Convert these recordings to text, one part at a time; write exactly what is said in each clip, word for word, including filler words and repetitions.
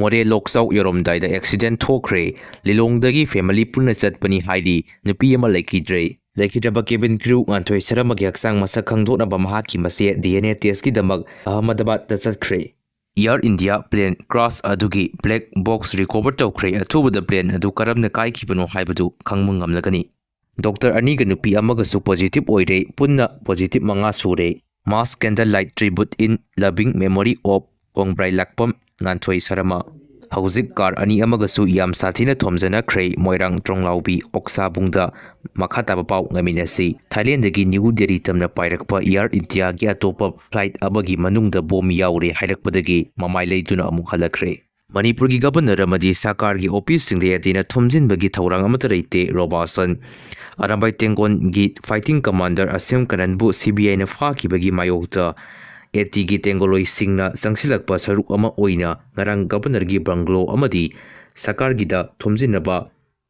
ꯃꯣꯔꯦ ꯂꯣꯛꯆꯥꯎ ꯌꯧꯔꯝꯗꯥꯏꯗ ꯑꯦꯛꯁꯤꯗꯦꯟ ꯊꯣꯛꯈ꯭ꯔꯦ꯫ ꯂꯤꯂꯣꯡꯗꯒꯤ ꯐꯦꯃꯤꯂꯤ ꯄꯨꯟꯅ ꯆꯠꯄꯅꯤ ꯍꯥꯏꯔꯤ, ꯅꯨꯄꯤ ꯑꯃ ꯂꯩꯈꯤꯗ꯭ꯔꯦ꯫ ꯂꯩꯈꯤꯗ꯭ꯔꯕ ꯀꯦꯕꯤꯟ ꯀ꯭ꯔꯤꯎ ꯉꯥꯟꯊꯣꯏ ꯁꯔꯃꯒꯤ ꯍꯛꯆꯥꯡ ꯃꯁꯛ ꯈꯪꯗꯣꯛꯅꯕ ꯃꯍꯥꯛꯀꯤ ꯃꯁꯦ ꯗꯤ ꯑꯦꯟ ꯑꯦ ꯇꯦꯁꯀꯤꯗꯃꯛ ꯑꯍꯃꯗꯕꯥꯗꯇ ꯆꯠꯈ꯭ꯔꯦ꯫ ꯑꯦꯌꯔ ꯏꯟꯗꯤꯌꯥ ꯄ꯭ꯂꯦꯟ ꯀ꯭ꯔꯥꯁ ꯑꯗꯨꯒꯤ ꯕ꯭ꯂꯦꯛ ꯕꯣꯛꯁ ꯔꯤꯀꯣꯚꯔ ꯇꯧꯈ꯭ꯔꯦ꯫ ꯑꯊꯨꯕꯗ ꯄ꯭ꯂꯦꯟ ꯑꯗꯨ ꯀꯔꯝꯅ ꯀꯥꯏꯈꯤꯕꯅꯣ ꯍꯥꯏꯕꯗꯨ ꯈꯪꯕ ꯉꯝꯂꯒꯅꯤ꯫ ꯗꯣꯛꯇꯔ ꯑꯅꯤꯒ ꯅꯨꯄꯤ ꯑꯃꯒꯁꯨ ꯄꯣꯖꯤꯇꯤꯚ ꯑꯣꯏꯔꯦ꯫ ꯄꯨꯟꯅ ꯄꯣꯖꯤꯇꯤꯚ ꯃꯉꯥ ꯁꯨꯔꯦ꯫ Mass candle light tribute in loving memory of ꯀꯣꯡꯕ꯭ꯔꯥꯏ ꯂꯥꯛꯄꯝ ꯉꯥꯟꯊꯣꯏ ꯁꯔꯃ꯫ ꯍꯧꯖꯤꯛ ꯀꯥꯔ ꯑꯅꯤ ꯑꯃꯒꯁꯨ ꯌꯥꯝ ꯁꯥꯊꯤꯅ ꯊꯣꯝꯖꯅꯈ꯭ꯔꯦ꯫ ꯃꯣꯏꯔꯥꯡ ꯇ꯭ꯔꯣꯡꯂꯥꯎꯕꯤ ꯑꯣꯛꯁꯥꯕꯨꯡꯗ꯫ ꯃꯈꯥ ꯇꯥꯕ ꯄꯥꯎ ꯉꯥꯏꯃꯤꯟꯅꯁꯤ꯫ ꯊꯥꯏꯂꯦꯟꯗꯒꯤ ꯅ꯭ꯌꯨ ꯗꯦꯜꯂꯤ ꯇꯝꯅ ꯄꯥꯏꯔꯛꯄ ꯑꯦꯌꯔ ꯏꯟꯗꯤꯌꯥꯒꯤ ꯑꯇꯣꯞꯄ ꯐ꯭ꯂꯥꯏꯠ ꯑꯃꯒꯤ ꯃꯅꯨꯡꯗ ꯕꯣꯝ ꯌꯥꯎꯔꯦ ꯍꯥꯏꯔꯛꯄꯗꯒꯤ ꯃꯃꯥꯏ ꯂꯩꯗꯨꯅ ꯑꯃꯨꯛ ꯍꯜꯂꯛꯈ꯭ꯔꯦ꯫ ꯃꯅꯤꯄꯨꯔꯒꯤ ꯒꯕꯔꯅꯔ ꯑꯃꯗꯤ ꯁꯔꯀꯥꯔꯒꯤ ꯑꯣꯐꯤꯁꯁꯤꯡꯗ ꯑꯦꯇꯤꯅ ꯊꯣꯝꯖꯤꯟꯕꯒꯤ ꯊꯧꯔꯥꯡ ꯑꯃꯠꯇ ꯂꯩꯇꯦ꯫ ꯔꯣꯕꯥꯁꯟ꯫ ꯑꯔꯥꯝꯕꯥꯏ ꯇꯦꯡꯒꯣꯟꯒꯤ ꯐꯥꯏꯇꯤꯡ ꯀꯃꯥꯟꯗꯔ ꯑꯁꯦꯝ ꯀꯔꯟꯕꯨ ꯁꯤ ꯕꯤ ꯑꯥꯏꯅ ꯐꯥꯈꯤꯕꯒꯤ ꯃꯥꯌꯣꯛꯇ ꯑꯦꯇꯤꯒꯤ ꯇꯦꯡꯒꯣꯂꯣꯏꯁꯤꯡꯅ ꯆꯪꯁꯤꯜꯂꯛꯄ ꯁꯔꯨꯛ ꯑꯃ ꯑꯣꯏꯅ ꯉꯔꯥꯡ ꯒꯕꯔꯅꯔꯒꯤ ꯕꯪꯒ꯭ꯂꯣ ꯑꯃꯗꯤ ꯁꯔꯀꯥꯔꯒꯤꯗ ꯊꯣꯝꯖꯤꯟꯅꯕ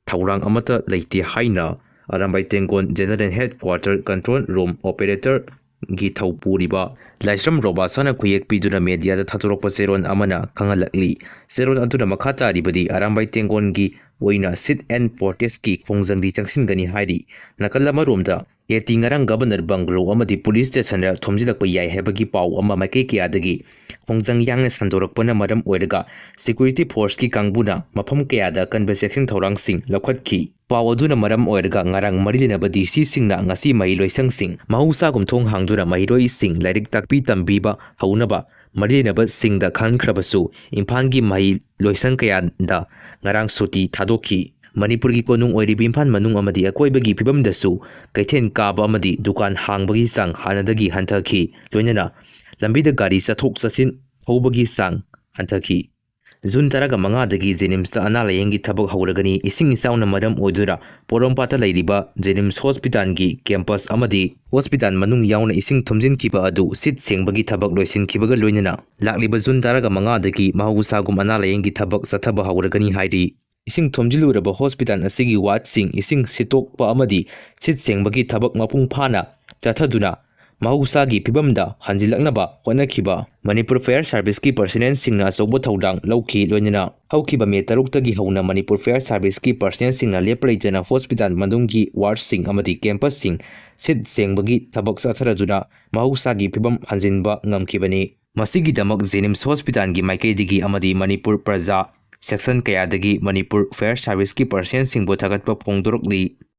ꯊꯧꯔꯥꯡ ꯑꯃꯠꯇ ꯂꯩꯇꯦ ꯍꯥꯏꯅ Arambai Tenggol general headquarter control room ꯑꯣꯄꯦꯔꯦꯇꯔꯒꯤ ꯊꯧ ꯄꯨꯔꯤꯕ ꯂꯥꯏꯁ꯭ꯔꯝ ꯔꯣꯕꯥꯁꯥꯅ ꯈꯨꯌꯦꯛ ꯄꯤꯗꯨꯅ ꯃꯦꯗꯤꯌꯥꯗ ꯊꯥꯗꯣꯔꯛꯄ ꯆꯦꯔꯣꯜ ꯑꯃꯅ ꯈꯪꯍꯜꯂꯛꯂꯤ꯫ ꯆꯦꯔꯣꯜ ꯑꯗꯨꯅ ꯃꯈꯥ ꯇꯥꯔꯤꯕꯗꯤ ꯑꯔꯥꯝꯕꯥꯏ ꯇꯦꯡꯒꯣꯟꯒꯤ ꯑꯣꯏꯅ ꯁꯤꯠ ꯑꯦꯟ ꯄ꯭ꯔꯣꯇꯦꯁꯀꯤ ꯈꯣꯡꯖꯪꯗꯤ ꯆꯪꯁꯤꯟꯒꯅꯤ ꯍꯥꯏꯔꯤ꯫ ꯅꯥꯀꯜ ꯑꯃꯔꯣꯝꯗ, ꯑꯦꯇꯤ ꯉꯔꯥꯡ ꯒꯕꯔꯅꯔ ꯕꯪꯒ꯭ꯂꯣ ꯑꯃꯗꯤ ꯄꯨꯂꯤꯁ ꯁ꯭ꯇꯦꯁꯟꯗ ꯊꯣꯝꯖꯤꯜꯂꯛꯄ ꯌꯥꯏ ꯍꯥꯏꯕꯒꯤ ꯄꯥꯎ ꯑꯃ ꯃꯥꯏꯀꯩ ꯀꯌꯥꯗꯒꯤ ꯈꯣꯡꯖꯪ ꯌꯥꯡꯅ ꯁꯟꯗꯣꯔꯛꯄꯅ ꯃꯔꯝ ꯑꯣꯏꯔꯒ ꯁꯦꯀ꯭ꯌꯨꯔꯤꯇꯤ ꯐꯣꯔꯁꯀꯤ ꯀꯥꯡꯕꯨꯅ ꯃꯐꯝ ꯀꯌꯥꯗ ꯀꯟꯕ ꯆꯦꯛꯁꯤꯟ ꯊꯧꯔꯥꯡꯁꯤꯡ ꯂꯧꯈꯠꯈꯤ꯫ ꯄꯥꯎ ꯑꯗꯨꯅ ꯃꯔꯝ ꯑꯣꯏꯔꯒ ꯉꯔꯥꯡ ꯃꯔꯤ ꯂꯩꯅꯕ ꯗꯤ ꯁꯤꯁꯤꯡꯅ ꯉꯁꯤ ꯃꯍꯩꯂꯣꯏꯁꯪꯁꯤꯡ ꯃꯍꯧꯁꯥꯒꯨꯝ ꯊꯣꯡ ꯍꯥꯡꯗꯨꯅ ꯃꯍꯩꯔꯣꯏꯁꯤꯡ ꯂꯥꯏꯔꯤꯛ ꯇꯥꯛꯄꯤ ꯇꯝꯕꯤꯕ ꯍꯧꯅꯕ ꯃꯔꯤ ꯂꯩꯅꯕꯁꯤꯡꯗ ꯈꯟꯈ꯭ꯔꯕꯁꯨ, ꯏꯝꯐꯥꯜꯒꯤ ꯃꯍꯩ ꯂꯣꯏꯁꯪ ꯀꯌꯥꯗ ꯉꯔꯥꯡ ꯁꯨꯇꯤ ꯊꯥꯗꯣꯛꯈꯤ꯫ ꯃꯅꯤꯄꯨꯔꯒꯤ ꯀꯣꯅꯨꯡ ꯑꯣꯏꯔꯤꯕ ꯏꯝꯐꯥꯜ ꯃꯅꯨꯡ ꯑꯃꯗꯤ ꯑꯀꯣꯏꯕꯒꯤ ꯐꯤꯕꯝꯗꯁꯨ ꯀꯩꯊꯦꯜ ꯀꯥꯕ ꯑꯃꯗꯤ ꯗꯨꯀꯥꯟ ꯍꯥꯡꯕꯒꯤ ꯆꯥꯡ ꯍꯥꯟꯅꯗꯒꯤ ꯍꯟꯊꯈꯤ꯫ ꯂꯣꯏꯅꯅ ꯂꯝꯕꯤꯗ ꯒꯥꯔꯤ ꯆꯠꯊꯣꯛ ꯆꯠꯁꯤꯟ ꯍꯧꯕꯒꯤ ꯆꯥꯡ ꯍꯟꯊꯈꯤ꯫ ꯖꯨꯟ ꯇꯔꯥꯃꯉꯥꯗꯒꯤ ꯖꯦꯅꯤꯝꯁꯇ ꯑꯅꯥ ꯂꯥꯌꯦꯡꯒꯤ ꯊꯕꯛ ꯍꯧꯔꯒꯅꯤ꯫ ꯏꯁꯤꯡ ꯏꯆꯥꯎꯅ ꯃꯔꯝ ꯑꯣꯏꯗꯨꯅ ꯄꯣꯔꯣꯝꯄꯥꯠꯇ ꯂꯩꯔꯤꯕ ꯖꯦꯅꯤꯝꯁ ꯍꯣꯁꯄꯤꯇꯥꯜꯒꯤ ꯀꯦꯝꯄꯁ ꯑꯃꯗꯤ ꯍꯣꯁꯄꯤꯇꯥꯜ ꯃꯅꯨꯡ ꯌꯥꯎꯅ ꯏꯁꯤꯡ ꯊꯨꯝꯖꯤꯟꯈꯤꯕ ꯑꯗꯨ ꯁꯤꯠ ꯁꯦꯡꯕꯒꯤ ꯊꯕꯛ ꯂꯣꯏꯁꯤꯟꯈꯤꯕꯒ ꯂꯣꯏꯅꯅ ꯂꯥꯛꯂꯤꯕ ꯖꯨꯟ ꯇꯔꯥꯃꯉꯥꯗꯒꯤ ꯃꯍꯧꯁꯥꯒꯨꯝ ꯑꯅꯥ ꯂꯥꯌꯦꯡꯒꯤ ꯊꯕꯛ ꯆꯠꯊꯕ ꯍꯧꯔꯒꯅꯤ ꯍꯥꯏꯔꯤ꯫ ꯏꯁꯤꯡ ꯊꯨꯝꯖꯤꯜꯂꯨꯔꯕ ꯍꯣꯁꯄꯤꯇꯥꯜ ꯑꯁꯤꯒꯤ ꯋꯥꯔꯗꯁꯤꯡ ꯏꯁꯤꯡ ꯁꯤꯠꯇꯣꯛꯄ ꯑꯃꯗꯤ ꯁꯤꯠ ꯁꯦꯡꯕꯒꯤ ꯊꯕꯛ ꯃꯄꯨꯡ ꯐꯥꯅ ꯆꯠꯊꯗꯨꯅ ꯃꯍꯧꯁꯥꯒꯤ ꯐꯤꯕꯝꯗ ꯍꯟꯖꯤꯜꯂꯛꯅꯕ ꯍꯣꯠꯅꯈꯤꯕ ꯃꯅꯤꯄꯨꯔ ꯐꯥꯌꯔ ꯁꯥꯔꯚꯤꯁꯀꯤ ꯄꯔꯁꯅꯦꯜꯁꯤꯡꯅ ꯑꯆꯧꯕ ꯊꯧꯗꯥꯡ ꯂꯧꯈꯤ꯫ ꯂꯣꯏꯅꯅ ꯍꯧꯈꯤꯕ ꯃꯦ ꯇꯔꯨꯛꯇꯒꯤ ꯍꯧꯅ ꯃꯅꯤꯄꯨꯔ ꯐꯥꯌꯔ ꯁꯥꯔꯚꯤꯁꯀꯤ ꯄꯔꯁꯅꯦꯜꯁꯤꯡꯅ ꯂꯦꯞꯄ ꯂꯩꯇꯅ ꯍꯣꯁꯄꯤꯇꯥꯜ ꯃꯅꯨꯡꯒꯤ ꯋꯥꯔꯗꯁꯤꯡ ꯑꯃꯗꯤ ꯀꯦꯝꯄꯁꯁꯤꯡ ꯁꯤꯠ ꯁꯦꯡꯕꯒꯤ ꯊꯕꯛ ꯆꯠꯊꯔꯗꯨꯅ ꯃꯍꯧꯁꯥꯒꯤ ꯐꯤꯕꯝ ꯍꯟꯖꯤꯟꯕ ꯉꯝꯈꯤꯕꯅꯤ꯫ ꯃꯁꯤꯒꯤꯗꯃꯛ ꯖꯦꯅꯤꯝꯁ ꯍꯣꯁꯄꯤꯇꯥꯜꯒꯤ ꯃꯥꯏꯀꯩꯗꯒꯤ ꯑꯃꯗꯤ ꯃꯅꯤꯄꯨꯔ ꯄ꯭ꯔꯖꯥ ꯁꯦꯛꯁꯟ ꯀꯌꯥꯗꯒꯤ ꯃꯅꯤꯄꯨꯔ ꯐꯥꯌꯔ ꯁꯥꯔꯚꯤꯁꯀꯤ ꯄꯔꯁꯅꯦꯜꯁꯤꯡꯕꯨ ꯊꯥꯒꯠꯄ ꯐꯣꯡꯗꯣꯔꯛꯂꯤ꯫